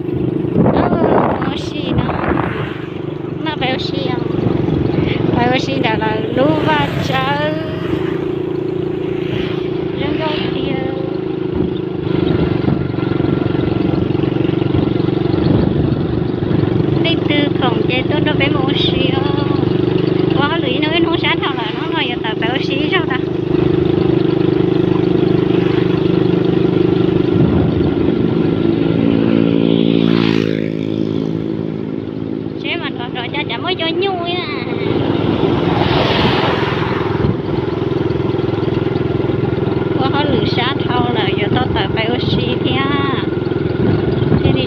Ua si no, noj pais ua si os, pais ua si ntawm lawv lub vaj tsawb. Zoo nkauj tiag. Leej twg khoom ces tuaj nrog peb mus ua si os. Ua hauj lwm ib hnub ib hnub sab dhau lawm, hnub no yuav tawm pais ua si ib zaug ntag. Seb mas nrov nrov cas cas muaj cov nyuj na. Ua hauj lwm sab dhau lawm yuav tau tawm pais ua si thiab. Thiaj li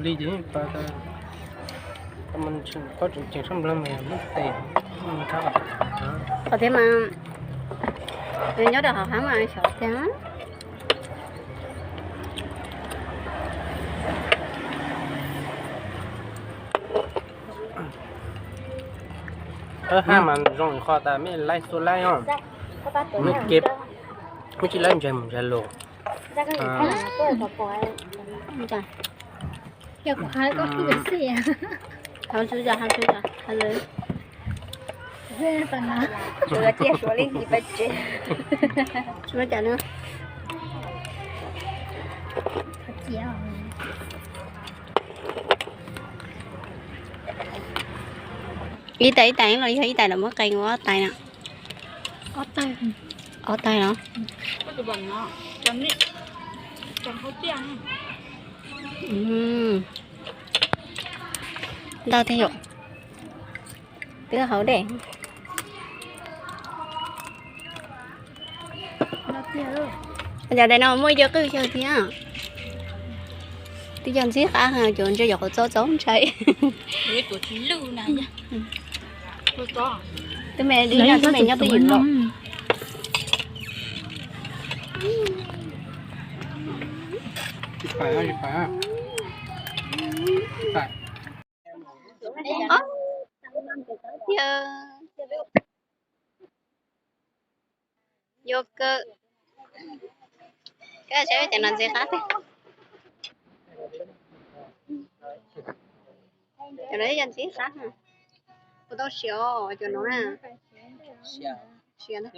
Li ces pa qhov tseem ceeb sab nplog mas lub tes. Qhov tiag mas nyob rau hauv heev mas xyov tiag. Hab mas zoo qhov tas mej laib xua laib os. Mej tsis laib ntshai mus ntshai los. Hab tsuav cas, hab tsuav cas, hab tsuav cas na. Ib tais ib tais los yog ib tais los muab qee ua ob tais na. Ob tais los? Ntau tiag yom. Twb hauv dej. Cov tais no muaj cov qwj xyaw thiab. Twb yog ntxim qab, cov ntse yog qhov txob txob ntshai. Twb me li no twb me nyob twb ywm lawm. Yuav kawg. Koj saib cov no ntxim qab tiag. Cov no yog ntxim qab. Kuv tau siav cov no na. Siav ntag.